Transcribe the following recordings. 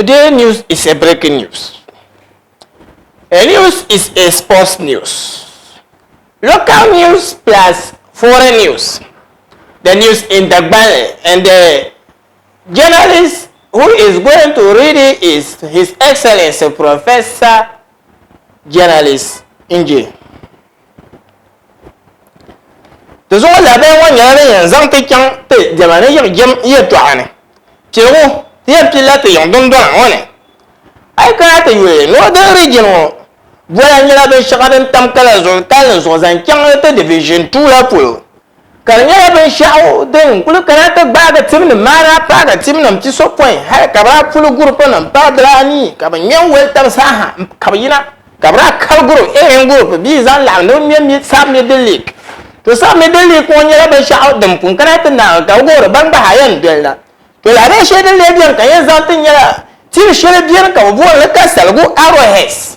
Today news is a breaking news. A news is a sports news. Local news plus foreign news. The news in Dagbani and the journalist who is going to read it is His Excellency Professor Journalist Nje. Di zuɣu lahabaya ŋɔ nyɛla din yɛn zaŋ ti chaŋ ti diɛma ni yiɣi jɛm yɛltɔɣa ni. Piligu, ti yɛn pilila ti yiŋ dundɔna ŋɔ ni. A yi kana ti yuli Northern Region ŋɔ, bɔla nyɛla binshɛŋa din tam kala zuɣu kalinli zuɣu zaŋ chaŋ ti Division 2 la polo. Ka di nyɛla binshɛɣu din kuli kana ti gbaagi timnim maa daa paagi timnim pisopɔin hali ka bɛ daa puli gurupunima paai diraanii ka bɛ ŋme n-woli tab zaaha ka bɛ yina ka bɛ daa kali gurup A mini gurup B zaŋ laɣim ni bɛ ŋme mi Sub Middle League. To Sub Middle League ŋɔ nyɛla binshɛɣu din pun kana ti naagi ka bɛ goori ban gba ha yɛn doli la. To lahabali shɛli din lee beni ka yɛn zaŋ ti nyɛla tim shɛli beni ka bɛ booni li Kasaligu Arrowheads.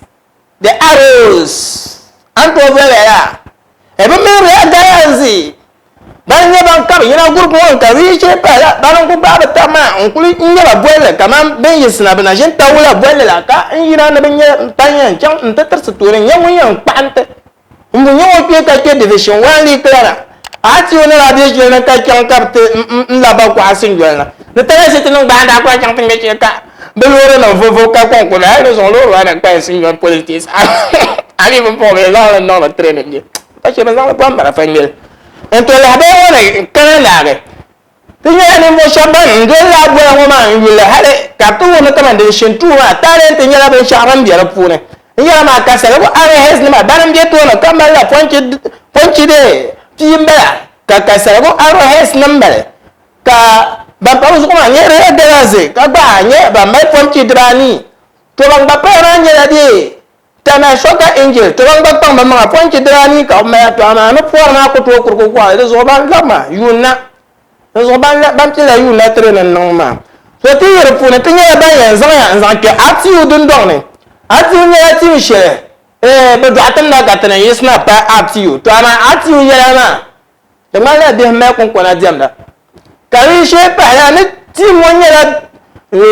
The Arrows, a ni tooi boli lala, bɛ mini Real Galaxy ban nyɛ ban ka bɛ yina group ŋɔ ni ka di yi shee pahi la bana n-kuli gbaai bɛ taba maa n-kuli ŋmɛ ba bolli kamani bɛ ni yiɣisina bɛ na ʒini tawula bolli la ka n yina ni bɛ nyɛ ban yɛn chaŋ n-ti tirisi tooni n-nyɛ ŋun yɛn kpaɣi n-ti m-bu nyɛ ŋun kpe ka kpe Division One League la na. A ti o ni daa be ʒili ni ka chaŋ ka bɛ ti n-labi ba kuɣa Sinjoli na ni Tennessee ti niŋ gbaai n-daa kuli chaŋ ti ŋmɛ shee ka bɛ loori nim vovo ka kɔŋ kuli hali ni zuŋ loori maa na kpalim Sinjoli police station a mi bin puɣi bɛ zaŋ li niŋdi training bɛ pa shee bɛ zaŋ li bɔhi marafa ŋmɛli n to lahabaya ŋɔ ni kana naagi ti nyɛla ninvuɣu shɛba ban n doli laa bola ŋɔ maa n yuli hali ka ti wuhi ni kamani din shin tuu maa talenti nyɛla binshɛɣu din be di puuni n yɛla maa ka saligu arrowheads nima bani n be tooni ka malila pɔnchi dee pia n bala ka ka saligu arrowheads nim mali ka ban pa bi zuɣu maa nyɛ Real Galaxy ka gba nyɛ ban mali pɔnchi dibaanii to ban gba paya maa nyɛla dee Tamale Soccer Angel to ban gba kpaŋ bɛ maŋa pɔnchi dibaanii ka bɛ mali to amaa ni pɔri maa ku tooi kurigi kɔɣili di zuɣu ban lɔri maa yuun na di zuɣu ban pilla yuun na training niŋ maa. So ti yi di puuni ti nyɛla ban yɛn zaŋ ya n-zaŋ kpe RTU dundɔŋ ni. RTU nyɛla team shɛli eh bɛ dɔɣi ti na ka ti ni yiɣisi na pahi RTU to amaa RTU yɛla maa di ŋmanila bihi mali kunkona diɛmda ka di yi shee pahila ni team ŋɔ nyɛla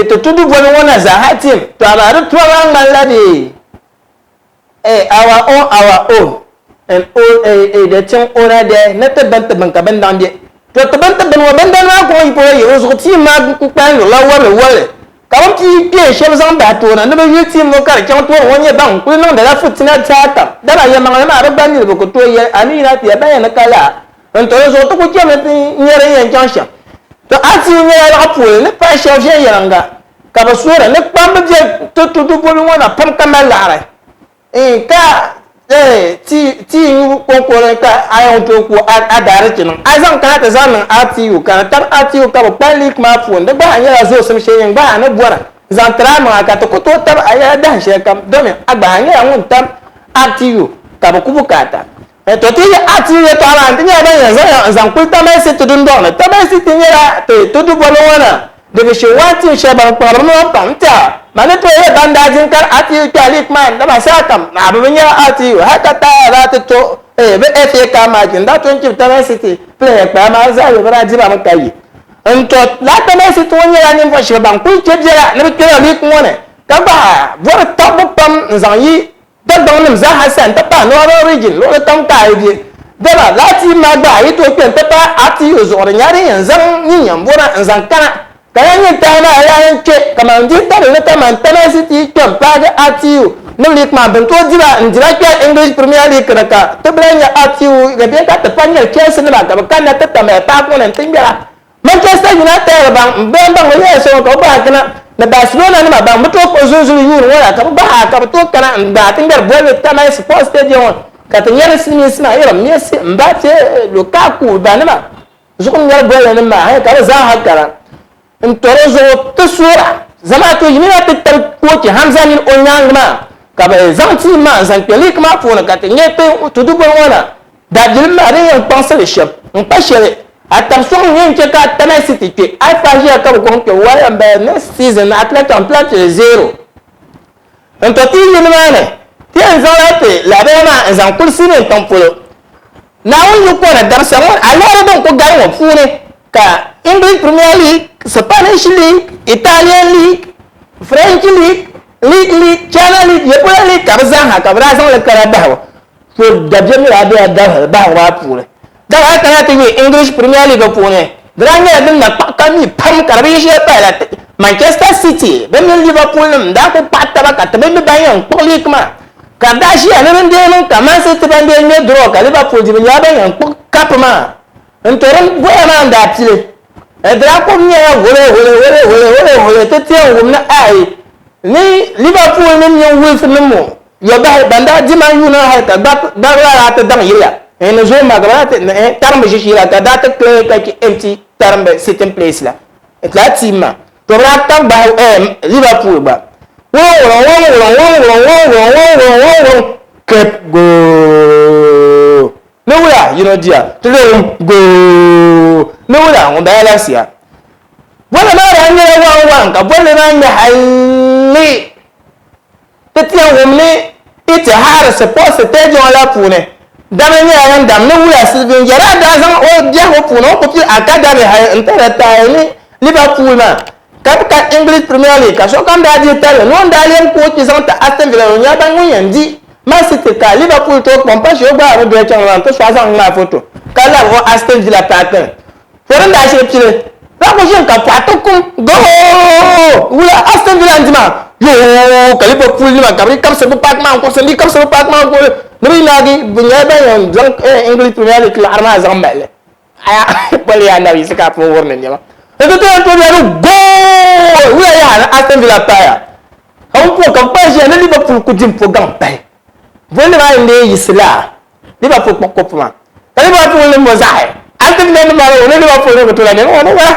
ti tudu boli ŋɔ na zaaha team to amaa di tuma maa ŋmanila di eh our own our own and own eh eh the thing owner there ni ti bin ti bin ka bin daŋ bɛ to ti bin ti bin ŋɔ bindana maa kɔŋ yi polo yi o zuɣu team maa ku kpalim lurila wabili wabili Ka bɛ pii kpeen shɛba zaŋ bahi tooni ni bɛ yuli tim ŋɔ ka di chaŋ tooni ŋɔ nyɛ ban kuli niŋdila fitina saha kam. Dama yɛlimaŋli maa bɛ gba niriba ku tooi yɛli a ni yina ti ya ban yɛn ni ka laa n-ti di zuɣu ti ku chɛmi ti nya din yɛn chaŋ shɛm. To a ti nyɛla laɣ puuni ni pahi shɛba viɛnyɛliŋga ka bɛ suhiri ni kpamba be ti tudu bɔbi ŋɔ na pam ka mali laɣiri. N ka tii nyubu kɔŋko ni ka a yɛn tooi ku a daarichi niŋ. A zaŋ kana ti zaŋ niŋ RTU ka di tabi RTU ka bi kpali leak maa puuni di gbahi nyɛla zoosim shɛli din gbahi a ni bɔra zaŋ tiri a maŋa ka ti ku tooi tabi a yɛla dahin shɛli kam domi a gbahi nyɛla ŋun tam RTU ka bi ku bukaata. To ti yi RTU yɛtɔɣa maa n ti nyɛla ban yɛn zaŋ ya n-zaŋ kuli Tamale City dundɔŋ ni. Tamale City nyɛla ti tudu bɔbi ŋɔ na Division One team shɛli ban kpaŋdi bɛ maŋ pam n-tɛha ma ni tooi yɛli ban daa di n-kari RTU kpɛhi league maa ni dama saha kam maa bɛ bi nya RTU hali ka taaya daa ti to bɛ FA Cup match n daa to n-chibi Tamale City player kpaya maa zaa bɛ daa di ba mi ka yi n-to lala Tamale City ŋɔ nyɛla ninvuɣ shɛba ban kuli che biɛla ni bɛ kpɛla league ŋɔ ni ka gba bɔri tɔbbu pam n-zaŋ yi Dagbaŋ nim zaaha sa n-ti pahi Northern Region luɣili kam ka a yi be. Dama lala team maa gba a yi tooi kpe n-ti pahi RTU zuɣu di nyɛla din yɛn zaŋ nyinyam bɔna n-zaŋ kana ka lan nyɛ tahi maa yaa yɛn kpe kaman dihi tabili ni kaman Tamale City yi kpe m-paagi RTU nim league maa bɛ ni tooi diba n-dira kpe English Premier League ni ka ti bi lahi nya RTU ka bɛ ka ti pa nyɛri Chelsea nima ka bɛ kanna ti Tamale Park ŋɔ ni n-ti ŋmɛra. Manchester United ban bɛn baŋ bɛ yɛla shɛŋa ka bɛ bahi kana ni Barcelona nima ban bi tooi kpuɣi zunzuli yuuni ŋɔ la ka bɛ bahi ka bɛ tooi kana n-gbaai ti ŋmɛri bolli Tamale Sports Stadium ŋɔ ka ti nyari silimiinsi maa irin Messi, Mbappe, Lukaku banima zuɣu ŋmɛri bolli nim maa hali ka bɛ zaa ha kana n-to di zuɣu ti suura zamaatu yimina ti tabi koochi Hamza mini o nyaaŋa maa ka bɛ zaŋ team maa n-zaŋ kpe league maa puuni ka ti nya ti tudu boli ŋɔ na. Daabilim maa din yɛn kpaŋsi li shɛm n-kpa shɛli, a tabi sɔŋ n yɛn chɛ ka a Tamale City kpe, a yi pahi ʒiya ka bi kɔŋ kpɛbu waya m-bala next season ni Atlanta m-plan ti li zero. N-to ti yi nimaani, ti yɛn zaŋla ti lahabaya maa n-zaŋ kuli Silimin tiŋ polo. Naawuni yi kɔna dabisa ŋɔ alahiri din ku gari ŋɔ puuni ka English Premier League, Spanish League, Italian League, French League, League League, China League, Yɛpɔya League ka bɛ zaaha ka bɛ daa zaŋ li kana bahigu. So dabiɛm mi daa bela dabisili bahigu maa puuni. Dama a kana ti yuli English Premier League puuni, di daa nyɛla din na kpaɣi ka mi pam ka di bi yi shɛli pahila Manchester City bɛ mini Liverpool nim daa kuli kpaɣi taba ka ti bi mi ban yɛn kpuɣi league maa. Ka di daa ʒiya ni din dee niŋ ka Man City ban dee ŋmɛ draw ka Liverpool di bi nyɛla ban yɛn kpuɣi cup maa. N-to din goya maa n-daa pili. Di daa kuli nyɛla hole hole hole hole hole hole ti ti yɛn wum ni ayi ni Liverpool nim mini Wolves nim ŋɔ yɔbahi ban daa di Man U maa hali ka gbarila daa ti daŋ yiliya ni zone maa ka bɛ daa ti tarimbi ʒishee la ka daa ti clear ka chɛ empty tarimbi sitting place la lala team maa. To bɛ daa tabi bahi Liverpool gba wuliŋ wuliŋ wuliŋ wuliŋ wuliŋ wuliŋ wuliŋ wuliŋ wuliŋ wuliŋ wuliŋ Cape goal. Ni wula yino diya ti lee wum gooi ni wula ŋun bala labisiya. Bolli maa daa nyɛla waŋ waŋ ka bolli maa ŋmɛ halli ti ti yɛn wum ni Etihad Sports Stadium la puuni. Dama nyɛla din dam ni wula Steven Gerrard daa zaŋ o biɛhigu puuni o ku pili academy hali n-ti di taai ni Liverpool maa ka bɛ ka English Premier League ka sokam daa dihi tabili ni o ni daa lɛbi koochi zaŋ ti Aston Villa o nyɛla ban ŋun yɛn di Man City ka Liverpool tooi kpɔŋ pa shee o gba ni doli chaŋ maa n-ti sɔɣi zaŋ ŋmaai foto ka labi o Aston Villa paaki ni. So din daa shee pili zaɣ ku ʒini ka pɔɣu ti kum goal! Wula Aston Villa n-di maa yoo ka Liverpool nima ka bɛ di kabisiri bɛ paaki maa n-kuɣisi n-di kabisiri bɛ paaki maa n-kuɣisi ni bɛ yi naagi bɛ nyɛla ban yɛn zaŋ English Premier League laɣiri maa zaŋ mali li. Aya boli ya anabi Yisa ka a pun wuhiri ni nɛma. N ti tooi tooi ni goal! Wula yaha ni Aston Villa paaya. Ka ŋun puhi ka bɛ kpahi ʒiya ni Liverpool ku di m-po gaŋ pahi. Bolli maa n-lee yiɣisi laa Liverpool kpuɣi kopu maa. Ka Liverpool nim ŋɔ zaɣi Aston Villa nim maa ni Liverpool nim ku tooi lahi nɛma ŋɔ ni wala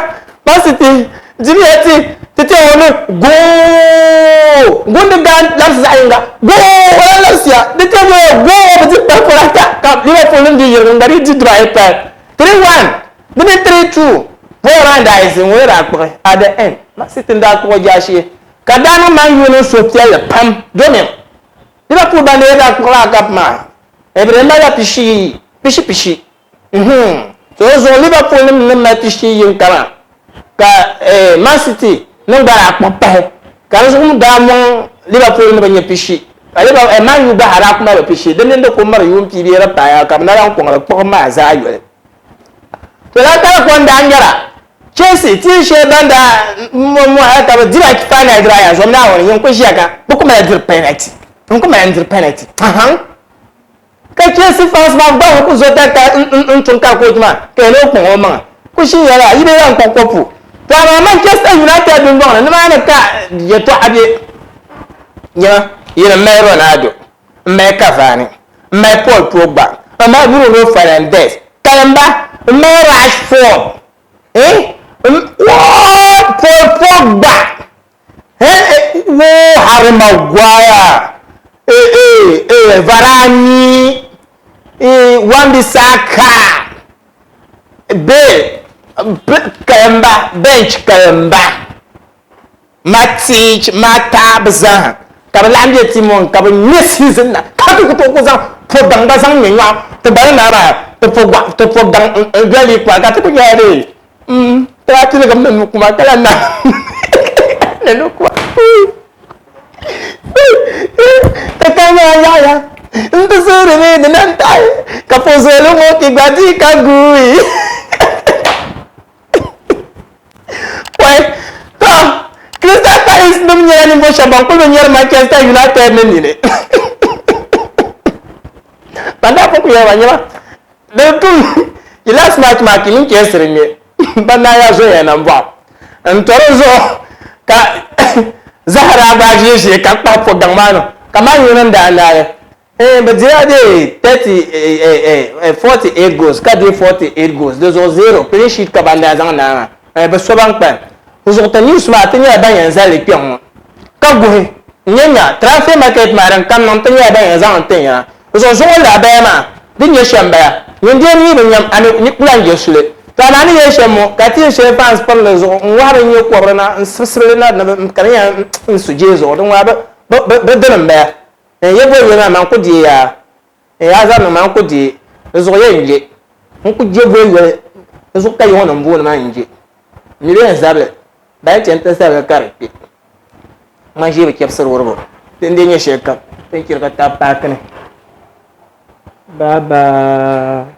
Man City dimiya ti ti ti ŋɔ ni goal! Gundogan labisi zaɣ yinga goal! O lahi labisiya di ti ŋɔ goal! Bɛ di pahi pɔri ata ka Liverpool nim di yirigi n-gba di di dibaayi pahi 3-1 di mini 3-2 Bola maa n-daa yiɣisi ŋɔ daa kpuɣi at the end Man City n-daa kpuɣi o jaashee. Ka daa niŋ Man U ni suhupiɛlli pam domin Liverpool ban lee daa kpuɣila cup maa bɛ lee malila pishi pishi pishi nhmm so di zuɣu Liverpool nim ni mali pishi yinka maa ka Man City nim gba daa kpuɣi pahi ka di zuɣu daa mɔŋ Liverpool ni bi nya pishi ka Man U gba ha daa ku mali bi pishi di mini di ku miri yuun pia bee di paaya ka bi na lahi kɔŋ di kpuɣibu maa zaa yoli. To lala tali ko n-daa ŋmɛra Chelsea tiim shɛli ban daa mo hali ka bɛ di ba final dira yaa zom Naawuni yin ku ʒiya ka bɛ ku mali diri penalty n ku mali n-diri penalty ahan ka Chelsea fans maa gba ku zo tali n tum ka coach maa ka yɛli o kpaŋ o maŋa ku ʒi yɛla yi bee lan kpuɣi kopu to amaa Manchester United dundɔŋ ni nimaani ka yɛltɔɣa be nyɛma yini m mali Ronaldo m mali Cavani m mali Paul Pogba m mali Bruno Fernandes kalimba m mali Rashford eh woo Paul Pogba eh woo Harry Maguire eh eh eh Varane eh Wan-Bissaka Bale kalimba bench kalimba Matic, Mata bɛ zaaha ka bɛ laɣim be team ŋɔ ni ka bɛ ŋme season na ka ti ku tooi ku zaŋ po gaŋ gba zaŋ ŋme nyɔɣu ti bari naa maa ti po gɔɣu ti po gaŋ n-doli league maa ka ti ku nyɛla dee mm ti daa tiligim ni nukuma ka lahi na ni nukuma ti ka nyɛla yaɣaya n ti suhuri mi di na n-taɣi ka po zooli ŋɔ ki gba dii ka guui. Wai, to Crystal Palace nim nyɛla ninvuɣu shɛba ban kuli bi nyɛri Manchester United ni nini. Ban daa pun kuli yɛli ba nyɛma din tum yi last match maa ki mini Chelsea di ŋmɛ ban daa yaa zoya nambɔɣu n to di zuɣu ka Zaha daa gbaai ʒiɛʒiɛ ka kpahi po gaŋ maa ni ka Man U nim daa naai. Eh, bɛ dila dee 30, 48 goals ka deei 48 goals, di zuɣu zero clean sheet ka ban daa zaŋ naai maa. Eh, bɛ so ban kpalim. Di zuɣu ti news maa ti nyɛla ban yɛn zali li kpɛŋ ŋɔ ka guhi n-nyɛ nya transfer market maa din kam niŋ ti nyɛla ban yɛn zaŋ li tin ya. Di zuɣu zuŋɔ lahabaya maa di nyɛ shɛm bala. Nyin dee mi bi nyam a ni ku lahi je suli. To amaa ni yɛli shɛm ŋɔ ka ti yɛn shɛli fans piri li zuɣu n-wahi bɛ nyɛ kɔbiri na n-sibisibi li na ni bɛ ka di nyɛla n su jee zuɣu din ŋɔ bɛ dini m-bala. N yi boli yoli maa, man ku deei ya. N yaa zaŋ niŋ ma, n ku deei. Di zuɣu yɛn n je. N ku je boli yoli. Di zuɣu ka yi ŋɔ ni m booni ma n je. M mi bɛ yɛn zabili, bali chɛ n-ti zabili ka di kpe. Ŋmani ʒee bi chɛbisiri wuribu. Ti ni dii nyɛ shɛlikam, ti ni chɛri ka tabi paaki ni. Bye bye.